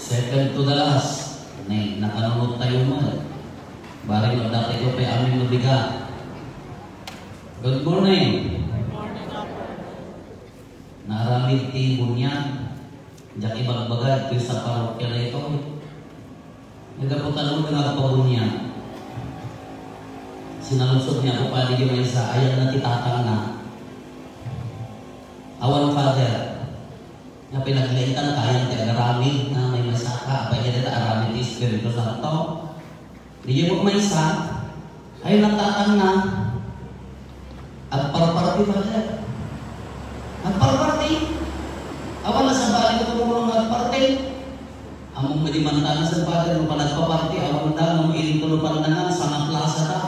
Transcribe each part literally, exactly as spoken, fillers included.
Second to the last. Nay, nakanunot tayo man. Bari no dati ko pay amin mabigat. Good morning. Naaramid ti bunyag. Diak ibagbaga, itoy sa parokya daytoy. Nagaputalo nga agpabunyag. Sinaludsod ni Apo Padi di maysa, ayanna ti tatangna. Awan, Father. Nga pinaglaitan, kayat ti agaramid nga maymaysaka, apay nga dita aramid ti Espiritu Santo. Diay maysa, ay, natatangna. Agparparti, Father. Agparparti. Awan a sabali nga tumulong nga agparti. Ammom nga di mantanas, Father, no panagpaparti, awan da nga maintulo pandangan, sangaplasa da.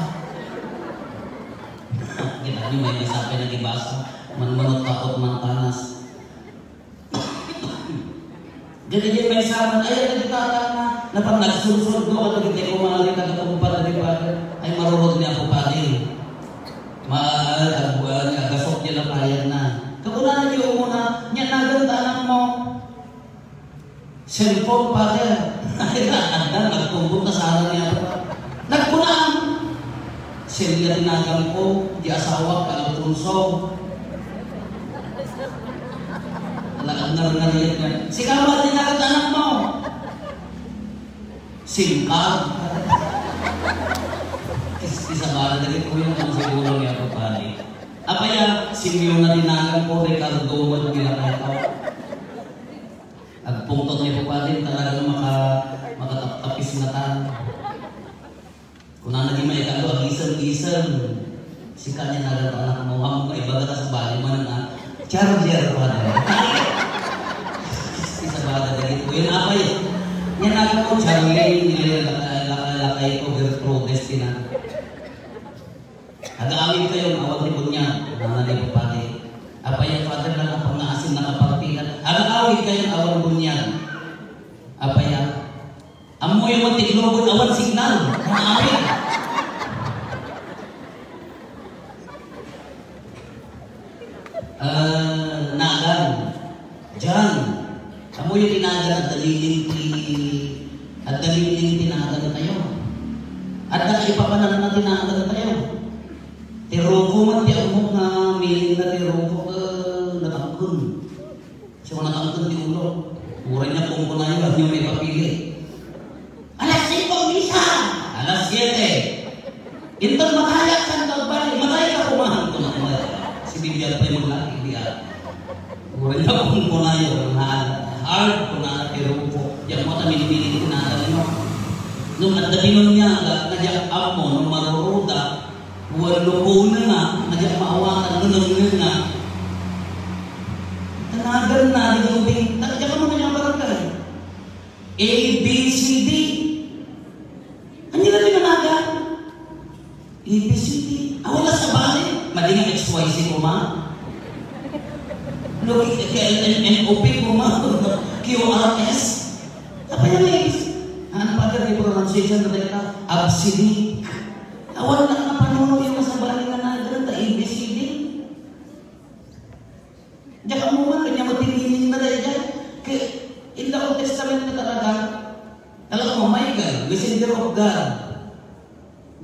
Kita niyo, maysa pay nagibasa. Manmanot takot mantanas. Dagiti maysa man, ay, dagiti tatangna, napan nagsursurdo kadagiti kumare, kadagiti kumpadre, Father. Ay, marurod ni Apo Padi. Ma-, ag-, ag-, agasok ti lapayanna. Kakunana ti umuna, "Nia, naganna ti anakmo?" "Cellphone, Father." Ay, adda, nagtumbok na sana ni Apo Padi. Nagkunaan, "Celia ti naganko, di asawak, Alfonso." Ala, ngarngariyat nga. "Sika met, ania naganna ti anakmo?" "Sim card." Is-, isabana dagiti kuya, ang siguro ni Apo Padi. "Apay a, Simeona ti naganko, Ricardo met ti naganko." Agpungtot ni Apo Padi, talagang maka-, makataptapis nga tao. Kunana di maikadua, "Agisem, gisem. Sika nia naganna ti anakmo, ammom nga ibaga ta sabali man nga charger, Father." Isabana dagiti kuya, "Apay, nia naganko, Charlene, ni laka-, laka-, lakayko, Gertrudes ti naganko." "Agaawidkayon, awan ti bunyag," kunana ni Apo Padi. "Apay a, Father, nagpangaasim, nakapartikan." "Agaawidkayon, awan bunyag." "Apay a, ammoyo met ti Globo, awan signal." Agaawid. Ah, nagan. John, ammoyo ti nagan, adda meaning ti, adda meaning ti nagantayo. Adda kaipapananna ti nagantayo. Ti Rufo man ti ammok nga meaning na ti Rufo, eh, natangken. Siya natangken ti ulo. Uray na pungkunayo, ano yung may papili? Alas singko misa! Alas siyete. Inton makayak, Santo Agbali, matay ka kumahan ko na kumahan. Si Bibian pa'y maglaki, di ah. Uray na kung kunayo, nga hard ko na pero ko. Yan mo kami nililin ko na alam mo. Nung at the pinunyaga, nga diyak amo, nung maruruda, walo ko na nga, nga diyak maawatan, nunungan nga. Tanagan na, di ko ping, tagdiak mo na yung barangay. A B C D. Ania ti nanagan? A B C D. Awan la sabali. Madi nga X Y Z koma. No, K L M N O P koma. Q R S. Apay nga A B C D? Ano pa ka di pronunciation na tayo? Absidi. Awan na nga panuno yung masabali nga nagan ta A B C D. Diak ammo man, ania met ti meaning na daydiay. Kay, in the Old Testament na talaga, talaga mo, Michael, messenger of God.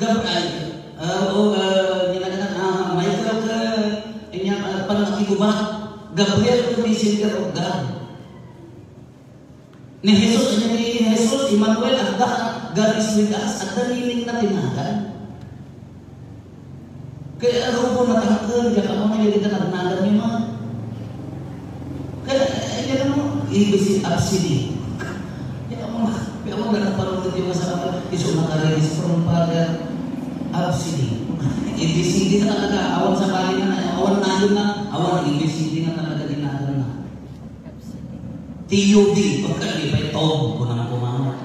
Gab-, ay, ah, o, ah, ginagana, ah, Michael ka, ania, ah, panangigubat. Gabriel ka, messenger of God. Ni Jesus, ania ni Jesus, Emmanuel, adda, God is with us, adda meaning na ti nagan. Kaya arubo natangken, diak ammo nga dagiti nagnagan ni ma. Kaya, ay, diak ammo, ibisi absidi. Diak ammo, diak ammo, diak ammo, panunod yung masama, isu makarelease from Father, absidi. A B C D na talaga, awan sabali na, awan nayon na, awan A B C D na talaga di nagan na. T U B, pagka di pa ito, kunang kumama.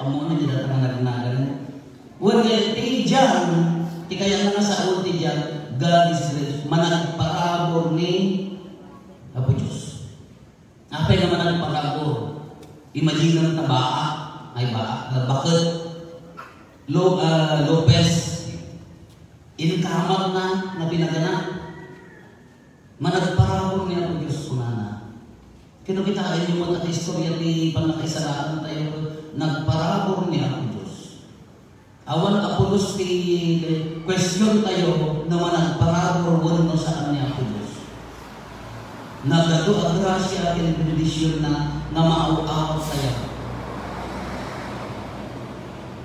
Amo na nila ang nagnagan. Well, eh, ti John, ti kayat na nga sao ti John, God is gracious. Managparabur ni Apo Diyos. Apay nga managparabur? Imagine ta baa, ay baa, ah, baket. Lo-, ah, Lopez. Inkamat na, na pinagana. Managparabur ni Apo Diyos, kunana. Kino kitaenyo met a istorya ti pannakaisalakan tayo, nagparabur ni Apo Dios. Awan a pulos ti question tayo no managparabur wenno saan ni Apo Dios. Nagadu a grasia ken bendisionna nga maaw-awat tayo.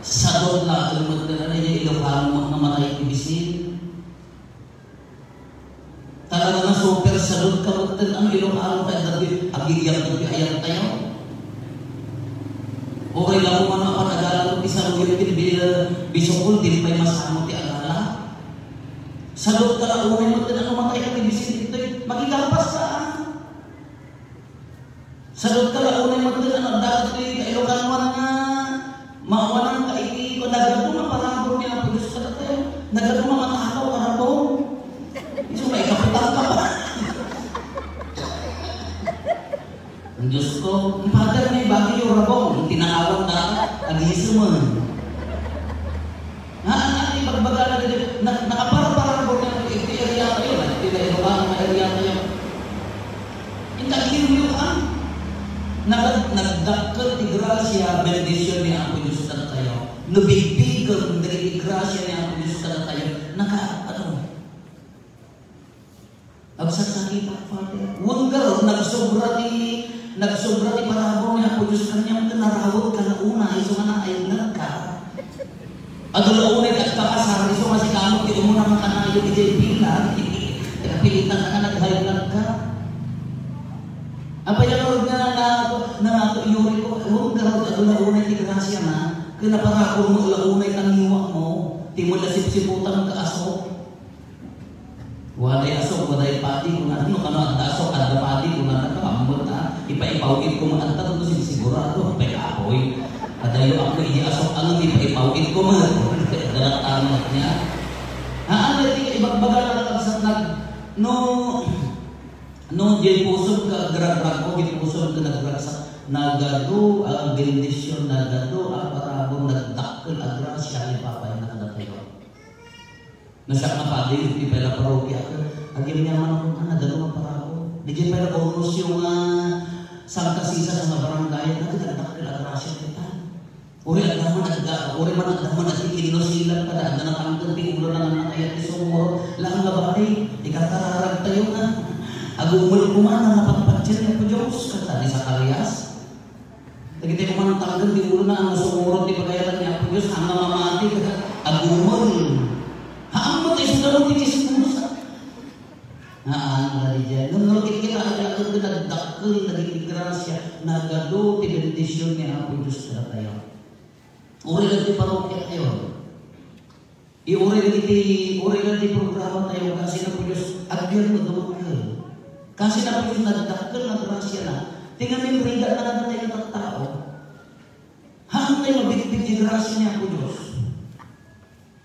Sadot laeng met nga Ilocano nga matay ti bisin. Talaga nga super salud ka met ken ano, Ilocano ka, dagiti agigiyak dagiti ayat tayo. Uray la mo man apan agala ti saluyot ken bil-, bisukol, di pay masango ti agala. Salud ka la unay met ken ano, matay ka ti bisin ditoy. Makigapas ka, ah. Sadot ka la unay met ken ano, dagiti kailokanoan nga maawanan ka iti, nagadu nga parabur ni Apo Dios kadatayo. Nagadu nga matakaw a rabong. Isu nga ikaputang ka pa. Ang Diyos ko, ang Father, may bagay yung rabong, tinakawan ka, agiso mo. Ha, ang ating pagbaga na dito, na, nakaparparang ko niya, iti area kayo, na, iti area kayo. Intagliw-liw ka. Nag-, nagdakkel ti gracia, bendisyon ni Apo Dios kadatayo. No bigbigen dagiti gracia ni Apo Dios kadatayo, naka-, ano, agsaksakitak, Father. Wen garud, nagsobra ti, nagsobra ti parabur ni Apo Dios kaniam ken narawek ka la unay, isu nga naaylag ka. Adu la unay ti agpakasar, isu nga sika met ti umuna nga kanayon idiay bilang. Ti kapilitan ka nga nag-high blood ka. Apay a nga na, na, na, iyuri ko, wen garud, adu la unay ti gracia na, ken naparabur mo la unay ti ngiwak mo, ti mo la sipsiputan ka asok. Waday asok, waday padi, kuna, no kano adda asok, adda padi, kuna, nakaambot, ha? Ipaipaw-it ko man, adda, no, sin-, sigurado, apay apoy. Adayo ako, idi asok, ano, ipaipaw-it ko man. Darat tama niya. Haan, dati, ibagbaga na lang sa nag-, no, no, diay puson ka, gragrag ko, diay puson ka, nagragsak, nagadu, ah, bendisyon, nagadu, ah, parabur, nagdakkel, a grasya, ni Papa, yung nakadatayo. No siak nga padi, iti pay la parokia, agyamyaman ako nga nagadu nga parabur. Diay pay la bonus yung, ah, Santa Sisa sa nga barangay, nagdakdakkel a grasya kita. Uri adda man agga-, uri man adda man agkikinnusilan kada adda natangken ti ulo na nga nakayat ti sumuro, laeng nga bali, ikarkararag tayo nga. Agumul ko man nga napatpatyan ni Apo Dios, kata ni Zacarias. Dagiti kuman tangken ti ulo na, ang nasumurot ti pagayatan ni Apo Dios, ang mamati, agumul. Haan mo tayo sa ti chismosa. Haan, wala di dyan. Nung nung kita, ang nagdakkel, naging grasya, nagadu ti bendisyon ni Apo Dios kadatayo. Uri lang ti parokya tayo. Iuray iti, uray iti programa tayo, kasi na po Diyos, agyan mo dumakkel. Kasi na po Diyos, nagdakkel na grasya na. Tingnan mo yung rigat na natatay na tattao. Haan tayo mabigbig yung grasya niya po Diyos.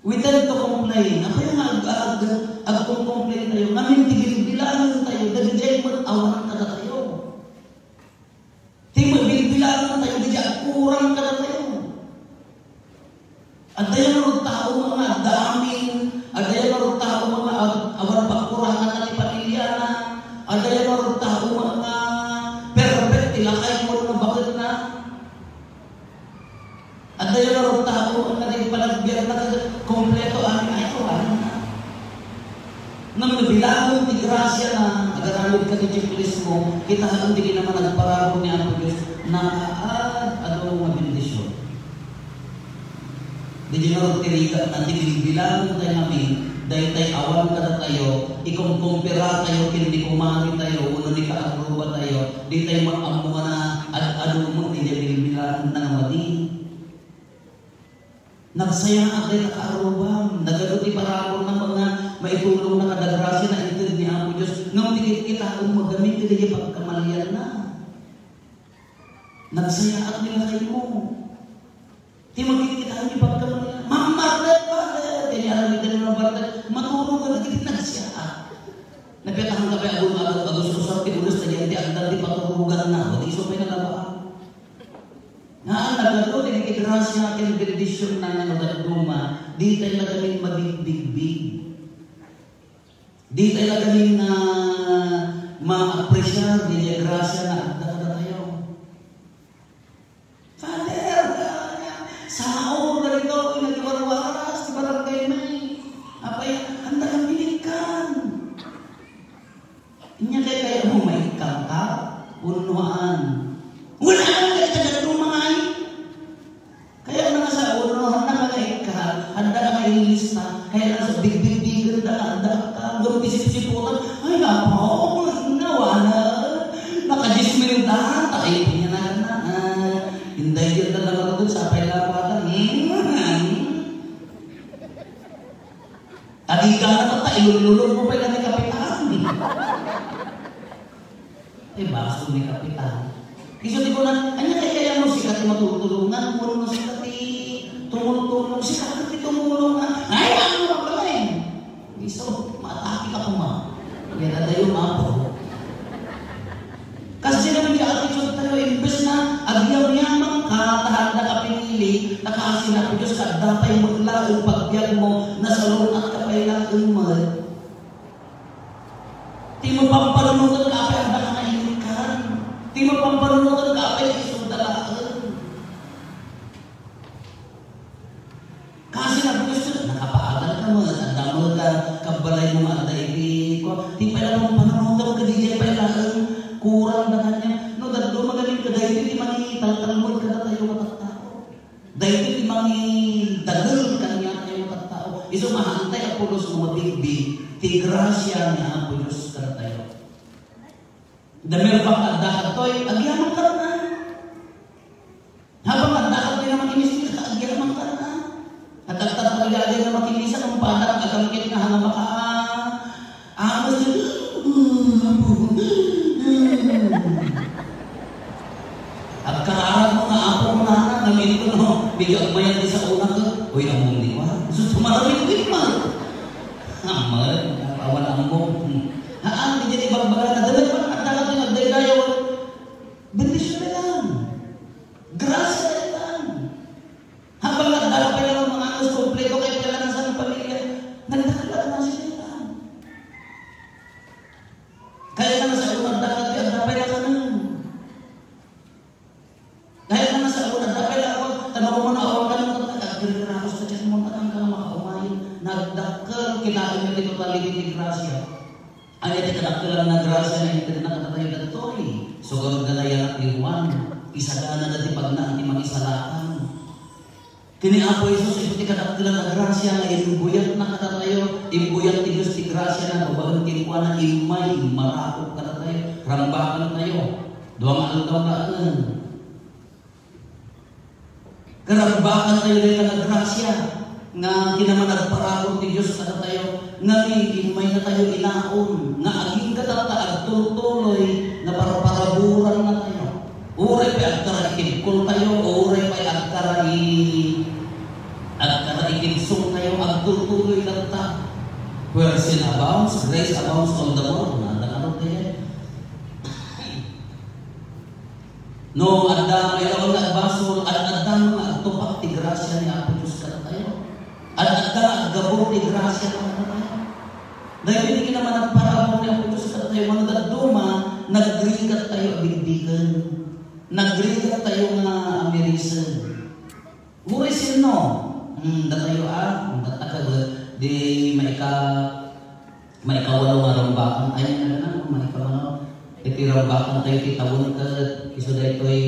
We tend to complain. Apa yung ag-, ag-, agkong-complain tayo? Ngamin, tigil-bilangan tayo. Dagiti ay mag-awan kada tayo. Ti mabilbilangan tayo, di agkurang kadatayo. Adda yan nga tao nga adda amin, adda yan nga tao nga ad-, awan pagkurangan na ti pamilya na, adda yan nga tao nga perfect ti lakay mo nga bakit na. Adda yan nga tao nga di panagbiag na kompleto amin ay awan na. Ngem no bilangen ti grasya na agaramid ka ti checklist mo, kitaem ti kinamnama nga parabur ni Apo Dios, nakaad-adu nga bendisyon. Di di nga ti rigat na ti bilbilangen tayo ngamin, daytay awan kadatayo, ikumkumpara tayo ken ni kumare tayo, wenno ni kaarruba tayo, di tayo maammo nga ad-adu mo ti bilbilangen na nga madi. Nagsayaat dayta kaarrubam, nagadu ti parabur na nga maitulong na kada grasya na inted ni Apo Dios. Ngem ti kitkitaem, magamit ti daydi pagkamalian na. Nagsayaat ni lakay mo. Ti magkitkitaem ti pagkamalian. Mammarket, bakit? Kaya alam ni Daniel Mammarket, maturugan na giti nagsayaat. Napiyatahan ka pa agun-agun, agus-usar ti ules, tagian ti agdan ti paturugan na. O, di isu pay nalabaan. Nga, nagadu dagiti grasya ken bendision na nga no dadduma, di tayo nagamin mabigbigbig. Di tayo nagamin nga ma-appreciar dagiti grasya nga adda. Unnuan. Wala man kay taga dumay. Kaya nga sa uno, handa ka nga ikka, handa ka nga ilista. Kaya nga sa bigbigbigan da, handa ka, hanggang pisip-siputan. Ay, apo, nawana. Nakadismenta, takay niya na na. Ay, hindi yun na naman doon sa pailapagan. Hmm. Adi ka na tatta, ilululong mo pa yung kapitan. Eh, baso ni kapitan. Iso ti kuna, anya kay kaya mo sika ti matutulungan, kung no sika ti tumultulong, sika ti tumulong, ah. Ay, ano ka pala eh? Iso, matake ka kuma. Kaya na tayo mapo. Kasi naman yung attitude tayo, imbes na agyamyaman ka, tahanda ka pinili, nakasi na po Diyos, kadda pa'y maglaeng pagbiag mo, nasalungat ka pa'y laeng mo. Ti mapampanunotan ka apay adda ka nga inikkan. Ti mapampanunotan ka apay nga isunta laeng. Kasi nga, gusto, nakapaagal ka mo, adda mo ka, kabalay mo nga adda iti, ko, ti pala mapampanunotan ka, di pala laeng, kurang na kanya. No, daddo magaling ka, dahil ti mangitaltalmod ka na tayo matattao. Daytoy ti mangidagel kaniatayo nga tattao. Isu maantay a pulos nga mabigbig ti grasia ni Apo Dios kadatayo. The mere fact nga adda kadtoy, agyaman ka na. Habang adda kadtoy nga makimistira, agyaman ka na. At agtatrayagan nga makimisa, kung paano agangkit na hanga maka-, Amas, agkararag mo nga, Apo, kunana, ngem inton no, medyo agmayat ti saona ket, "Uy, ammom ni Juan." Sus, tumarawid ko, Juan. Ammom, awan ammom. Haan, diay ibagbagana, "Dala pa, adda ka ti nagdaydayaw." Bendision na lang. Gracia na lang. Habang nagdala pa yung mga anos, kompleto kayo kailangan sa pamilya, nagdala na sila. Kaya nga sa una, dapat yung dapat yung ano. Kaya nga sa una, dapat yung ako, tama ko muna, awan ka nung kapag, "Agkirkira ako sa tiyan mo, at ang kang makaumayin." Nagdakkel, kinain niya dito taligi ni Gracia. Anya ti kadakkelan nga grasia nga inted na kadatayo dagitoy? Sugarud nga nayanak ni Juan, isagana dati pagnaan ti mangisalakan. Ken ni Apo Jesus, isu ti kadakkelan nga grasia nga imbuyat na kadatayo, imbuyat ti Dios ti grasia na babaen kenkuana, immay, immarakop kadatayo, rambakan tayo. Dua nga aldaw na, Karambakan tayo dayta nga grasia nga kinamanagparabur ti Dios kadatayo, nga ni immay na tayo inaon nga agingga tatta agturtuloy nga parparaburan na tayo. Uray pay agkara ikibkol tayo, uray pay agkara i-, agkara ikibsong tayo, agturtuloy tatta. Where sin abounds, grace abounds all the more. Nanda ka ron kaya? No adda mailawan nga agbasol, ad-adda nga agtupak ti grasia ni Apo Dios kadatayo. Ad-adda nga aggapu ti grasia kadatayo. Daytoy ti kinamanagparabur ni Apo Dios kadatayo, wenno dadduma, nagrigat tayo a bigbigen. Nagrigat tayo nga amirisen. Uray sinno? Hmm, datayo a, hmm, datayo a, di maika-, maikawalo nga rambakan, ay, ano na, maikawalo. Iti rambakan tayo ti tawen ket isu daytoy,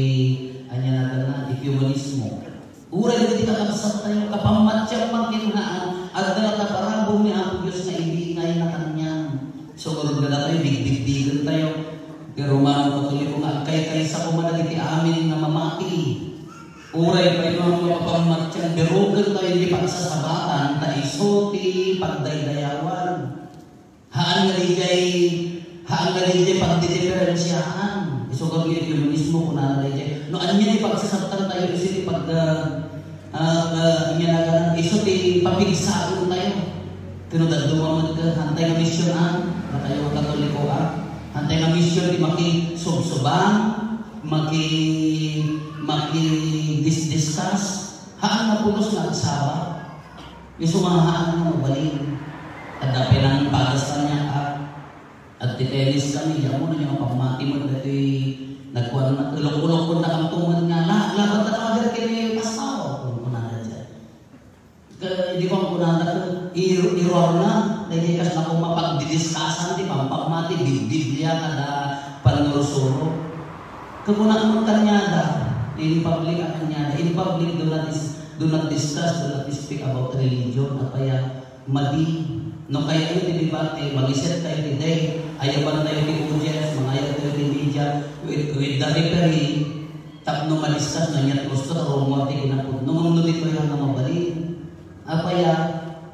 anya na, iti humanismo. Uray dagiti kakabsat tayo, kapamatian man ken haan, adda ta parabur ni Apo Dios nga ibingay na kanian. So, ngarud nga datayo, bigbigbigen tayo. Ti Romano Katoliko nga agkaykaysa koma dagiti amin nga mamati. Uray pay no, mapamatian, biroken tayo iti pagsasabatan, ta isu ti pagdaydayawan. Haan nga diay, haan nga diay pagdidiferensiaan. Isukar nga iti humanismo, kunana diay. No, ania ti pagsasabtan tayo, isu ti pag-, ah, ah, ah, ania nga ganan, isu ti papigsaen tayo. Ken no dadduma met ket, hantay nga mision, a, datayo nga Katoliko, a. Hantay nga mision ti makisubsuba, maki-, makidisdiscuss. Haan nga pulos nga agsaba. Isu nga haan nga mabalin. Adda pay nang padas kaniak, a. Agti-tennis kami, di ammo no ania nga pammati met dagiti nagkuan, nagulok-ulok, kun nakamtuman nga, "La, laban ta kader ken ni Pastor," kun kunana diay. Ket idi kunkunada, ir-, iruarna, dagiti kasla koma pagdidiskasan ti pampammati, Bib-, Biblia kada pannursuro. Kuna met kaniada, in public a kaniada, in public, do not dis-, do not discuss, do not speak about religion. Apay a, madi. No kayatyo ti debate, mangiset tayo ti day, ayaban tayo ti audience, mangayab tayo ti media, with, with the referee, tapno madiscuss no ania ti gusto, rumor ti kinapudno. Ngem no ditoy nga mabalin. Apay a,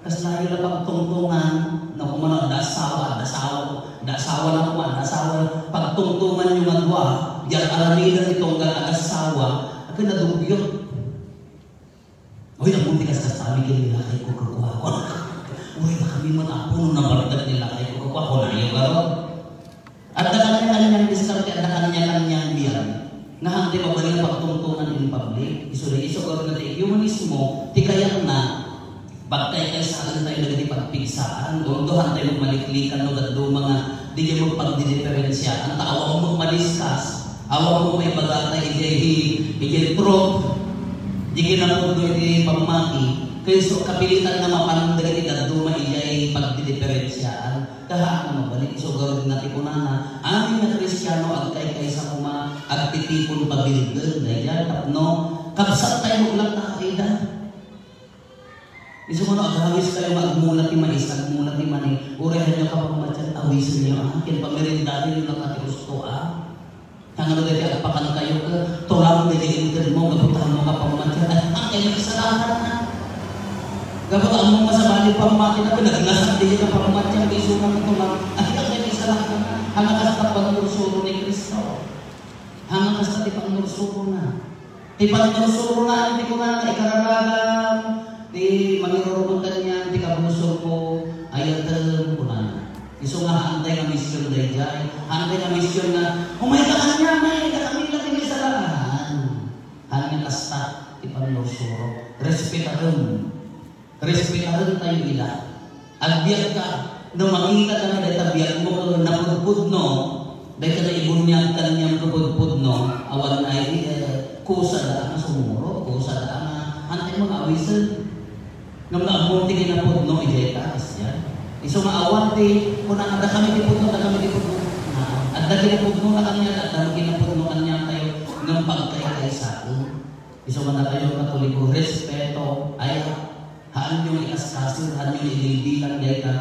kaslayo la pagtungtungan, no, kumano, adda asawa, adda asawa, adda asawa na kuma, adda asawa, pagtungtunganyo nga dua, diak aramiden ti tunggal agassawa, a ket nadubyot. Uy, ammom ti kaskasami ken ni lakayko, kua. Uy, dakami met, Apo, no nabartek ni lakayko, kua, kunayo garud. Adda kaniak-kaniak diskarte, adda kaniak-kaniak biag. Nga hangtay mabalin nga pagtungtongan in public. Isu, isu, isu, nga ti ecumenismo, ti kayatna, pagkaykaysaentayo dagiti pagpigsaan. Although hantay maliklikan no dadduma nga didiay pagdidiferensiaan, ta awan mo madiscuss, awan mo maibagata idiay, idiay truth, di kinapudno iti pammati. Kayso kapilitan nga mapan dagiti dadduma idiay pagdidiferensiaan. Kahaan nga mabalin, isu garud nga ti kunana, amin nga Kristiano, agkaykaysa koma, agtitipon pabilgen, daydiay tapno kabsat tayo met latta a ida. Isu nga no, agawis tayo nga agmula ti mais, agmula ti mani, uray hanyo ka pamatian, awisenyo, a, ken pamerindarenyo latta ti usto, a. Tangalo daydi agpakan kayo ket tulang daydi intedmo gapu ta ammom nga pammatian. Ay, angkay makisalakan na. Gapu ta ammom nga sabali pammatina, pinaglasag daydi nga pammatian, isu nga tulang. Ay, angkay makisalakan na. Haan nga kasta pannursuro ni Cristo. Haan nga kasta ti pannursurona. Ti pannursurona, ti kunana, ikararagam, ti mangiruruman kaniak, ti kabusor ko, ayatem, kunana. Isu nga haantay nga mision daydiay. Haantay nga mision nga, "Umayka kaniak, may, dakami la ti maisalakan." Haan nga kasta ti pannursuro. Respetarem. Respetarentayo ida. Agbiagka, no makitata nga dayta biagmo ket napudpudno, dayta naibuniag kaniam ket pudpudno, awan ay, eh, kusada nga sumurot, kusada nga, haantay nga awisen. Ngem no ammom ti kinapudno, idiay ka, kasdiay. Isu nga awan ti, kuna nga, "Dakami ti pudno, dakami ti pudno." Ah, adda kinapudno na kaniak, adda kinapudno kaniatayo, ngem pagkaykaysaen. Isu nga datayo nga Katoliko, respeto, ay, haanyo nga ikaskasen, haanyo nga ibilbilang dayta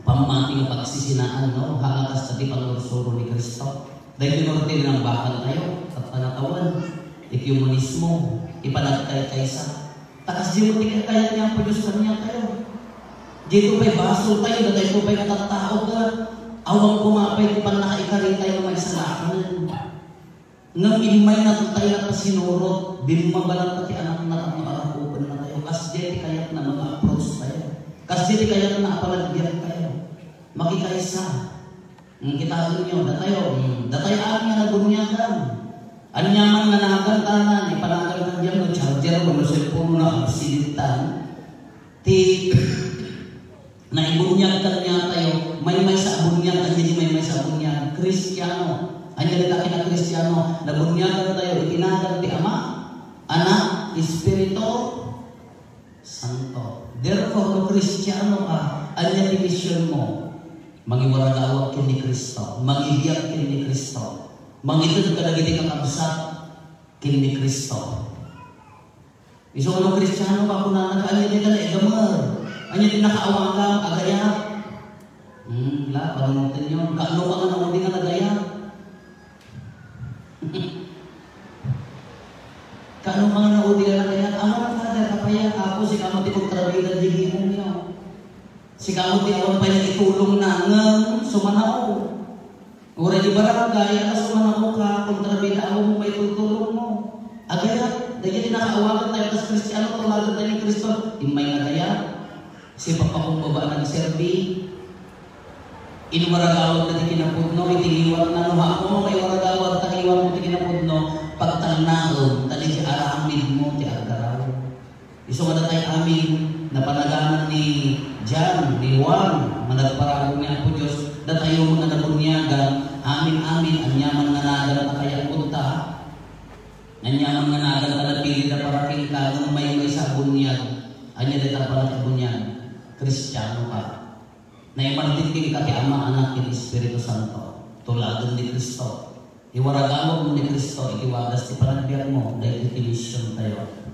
pammati nga pagsisinaan, no? Haan nga kasta ti pannursuro ni Cristo. Daytoy no ti linambakantayo, ket panatawen, ekumenismo, ti panagkaykaysa. Ta kasdiay met ti kayat ni Apo Dios kaniatayo. Daytoy pay basoltayo, dataytoy pay nga tattao, ket awan koma pay ti pannakaikaritayo nga maisalakan. Ngem immay natay la pasinurot, bimmabalan ta ti anakna tapno arakupen natayo. Kasdiay ti kayatna nga approach tayo. Kasdiay ti kayatna a panagbiag tayo. Makikaysa. Hmm, kitaenyo, datayo, hmm, datayo amin nga nabuniagan. Aniaman nga nagan tana, ni panagan kaniam no charger wenno cellphone na accident tan. Ti Naibuniag kaniatayo, maymaysa a buniag, ania ti maymaysa a buniag? Kristiano. Ania dayta ket a Kristiano? Nabuniagantayo iti nagan ti Ama, Anak, Espiritu Santo. Therefore, no Kristiano ka, ania ti misionmo? Mangiwaragawag ken ni Cristo, mangibiag ken ni Cristo, mangited kadagiti kakabsat ken ni Cristo. Isu nga no Kristiano ka, kunana ka, ania ti naigamer? Ania ti nakaawagam? Agayat? Hmm, la, panunotenyo. Kaano ka nga naudi nga nagayat? Kaano ka nga naudi nga nagayat? Awan, Father, apay a, Apo, sika met ti kontrabida diay gimongyo. Sika met ti awan pay naitulongna, ngem sumanao. Uray di barangay, ala, sumanao ka, kontrabida, awan mo maitultulongmo. Agayat, daydiay ti nakaawagentayo, kas Kristiano, tulagentayo ni Cristo. Immay nga agayat, sipapakumbaba a nagserbi. Inwaragawagna ti kinapudno, iti ngiwatna, no, Apo, maiwaragawag ta ngiwatmo ti kinapudno, pagtalnaem, ta daydiay aramidmo ti aggaraw. Isu nga datay amin, napanaganan ni John, ni Juan, nga nagparagul ni Apo Dios, datayo nga nabuniagan, amin-amin, aniaman nga nagan ta kayat kunta, aniaman nga nagan ta napili da para kenka, ngem maymaysa a buniag, ania dayta a panagkabuniag? Kristiano ka. Naimaddit kenka ti Ama, Anak, ken Espiritu Santo. Tulagen ni Cristo. Iwaragamon ni Cristo iti wagas ti panagbiagmo daytoy ti misiontayo.